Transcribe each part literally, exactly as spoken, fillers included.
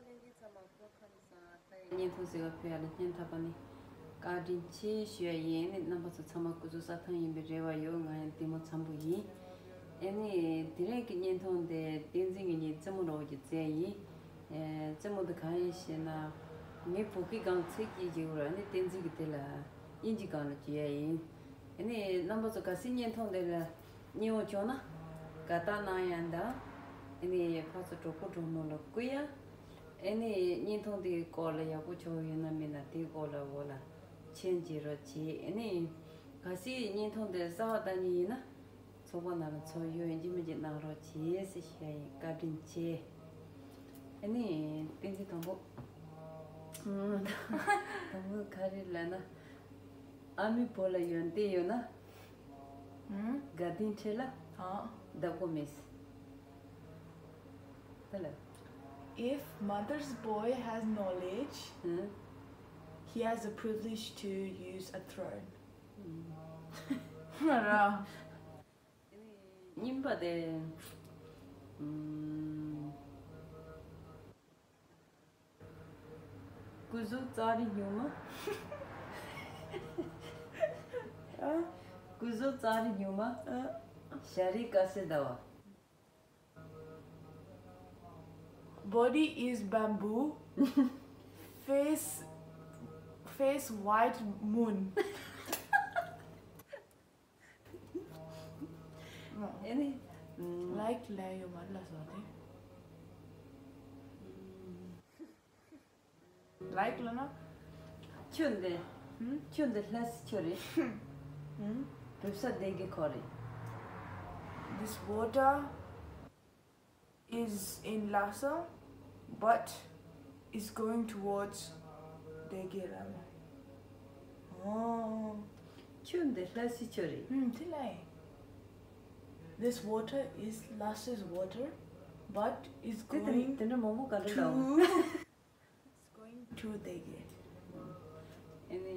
ལྷན་རྒྱས་ཚང་མ་སྐུ་ཁམས་བཟང་། ད་ཡང་བརྙན་ཐུང་གཟིགས་པ་ཕུལ་ཡ་ལ་སྙན་ཐག་པ་ནས་བཀའ་དྲིན་ཆེ་ཞུ་ཡ་ཡིན། ཨ་ནི་རྣམ་པ་ཚོ་ཚང་མ་སྐུ་གཟུགས་གསལ་ཐང་ཡིན་པའི་རེ་བ་ཡོད། ང་ཡང་བདེ་མོ་འཚམ་པོ་ཡིན། ཨ་ནི་དེ་རིང་གི་བརྙན་ཐུང་དེ་བསྟན་འཛིན་གྱི་ངའི་རྩེད་མོ་འདྲ་བོ་ཅིག་རྩེ་ཡ་ཡིན། ཨེ། རྩེད་མོ་དེ་གང་ཡིན་ཞེ་ན། ངའི་བོད་སྐད་སྒང་ཚིག་གཅིག་བརྗེ་དགོས་རེད། ཨ་ནི་བསྟན་འཛིན་གྱིས་དེ་ལ་དབྱིན་ཇི་སྒང་ལ་བརྗེ་ཡ་ཡིན། ཨ་ནི་རྣམ་པ་ཚོ་གལ་སྲིད་བརྙན་ཐུང་དེ་ལ་མཉེས་པོ་བྱུང་ན་དགའ་རྟགས་གནང་ཡ་དང་། ཨ་ནི་ཕར་ཚུར་གྲོགས་པོ་གྲོགས་མོ་ལ་བསྐུར་ཡ། ཨ་ནི་བརྙན་ཐུང་དེའི་སྐོར་ལ་ཡག་པོ་བྱུང་ཡོད་ན་མིན་ན་དེའི་སྐོར་ལ་འོ་ལ་མཆན་བརྗེ་རོགས་བྱེད། ཨ་ནི་གལ་སྲིད་བརྙན་ཐུང་དེ་གསར་པ་ལྟ་མཁན་ཡིན་ན་ཚོགས་པ་ནང་ལ་ཚུར་ཡོང་ཡིན་གཅིག་མིན་གཅིག་གནང་རོགས་བྱེད་ཟེར་ཞུ་ཡ་ཡིན། བཀའ་དྲིན་ཆེ། ཨ་ནི་བསྟན་འཛིན་དང་པོ། དང་པོ་ག་རེ་ལབ་ན། ཨ་མའི་བུ་ལ་ཡོན་ཏན་ཡོད་ན། ཨང་། དགའ་ལྡན་ཁྲི་ལ། ཨང་། བདག་པོ་མེད། ད་ལ། If mother's boy has knowledge, ཨང་། He has the privilege to use a throne. ཨང་། ར། གཉིས་པ་དེ། ཨམ། སྐུ་གཟུགས་ཙཱ་རི་སྨྱུག་མ། ཨ། སྐུ་གཟུགས་ཙཱ་རི་སྨྱུག་མ། ཨ། ཞལ་རས་དཀར་གསལ་ཟླ་བ། Body is bamboo. Face, face white moon. ཨ་ནི། ཨམ། ལའིཀ་ལབ་ཡོད་མ་རེད་ལ་སོ་དེ། ལའིཀ་ལབ་ན། ཆུ་འདི། ཧུམ། ཆུ་འདི་ལྷ་སའི་ཆུ་རེད། ཧུམ། བོད་ས་སྡེ་དགེ་ཁོག་རེད། This water is in Lhasa, but is going towards Degera. Oh. ཆུ་འདི་ལྷ་སའི་ཆུ་རེད། ཧུམ། དེ་ལ། This water is Lasa's water, but is དེ་དེ་going དེ་འདྲ་མང་པོ་ག་འདྲ་འདྲ། To It's going to Degera. ཨ་ནི།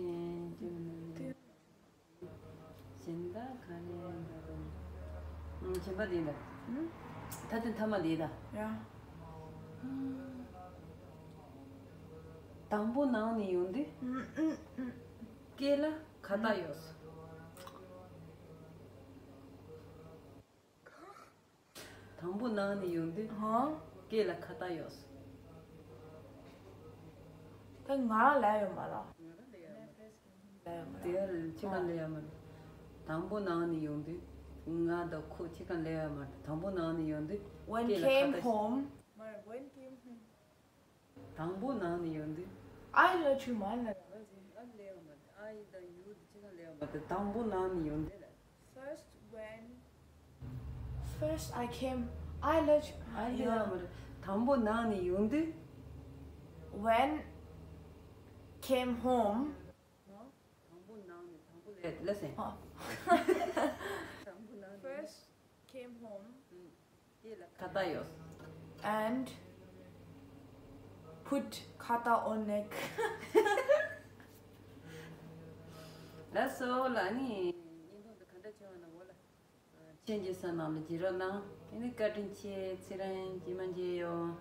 གཞན་དག་ག་རེ་འདུག་ཨང་། གཞན་པ་དེ་ལ། ཨང་། ད་དེ་མཐའ་མ་དེ་ད། ཡ། དང་པོ་ནང་ནས་ཡོང་དུས། ཨང་། ཨང་། ཨང་། སྐེ་ལ་ཁ་བཏགས་ཡོད། དང་པོ་ནང་ནས་ཡོང་དུས། ཧང་། སྐེ་ལ་ཁ་བཏགས་ཡོད། ད་ང་རང་ལབ་ཡོད་མ་རེད། ང་རང་ལབ་ཡོད་མ་རེད། ལབ་ཡོད་མ་རེད། དེ་ཡར་ཕྱི་ཁ་ལབ་ཡོད་མ་རེད། དང་པོ་ནང་ནས་ཡོང་དུས། ང་དང་ཁོ་ཕྱི་ཁ་ལབ་ཡོད་མ་རེད། དང་པོ་ནང་ནས་ཡོང་དུས། When སྐེ་ལ་ཁ་came བཏགས། Home. མ་རེད། When came home. དང་པོ་ནང་ནས་ཡོང་དུས། I love you མ་ལ། ཨ་ལེ་ཡོང་མ་དེ། ཨ་ཡི་དང་ཡུ་དེ་ཅི་གང་ལེ་ཡོང་མ་དེ། དང་པོ་ནང་ནས་ཡོང་དུས་ལ། First when, first I came, I love you. ཨ་ལེ་ཡོང་མ་དེ། དང་པོ་ནང་ནས་ཡོང་དུས། When came home. དང་པོ་ནང་ནས། དང་པོ་ལས་ལ་སེ། ཨ། དང་པོ་ནང་ནས། First came home. ཨུམ། དེ་ལ་ཁ་བཏགས་ཡོད། And put ཁ་བཏགས་on neck. ལགས་སོ་ལགས། ཨ་ནི་བརྙན་ཐུང་འདི་ག་འདྲ་བྱུང་བ་ན་འོ་ལ། མཆན་རྒྱག་ས་ནང་ལ་བརྗེ་རོགས་གནང་། ཨ་ནི་བཀའ་དྲིན་ཆེ། ཚེ་རིང་རྗེས་མ་མཇལ་ཡོང་།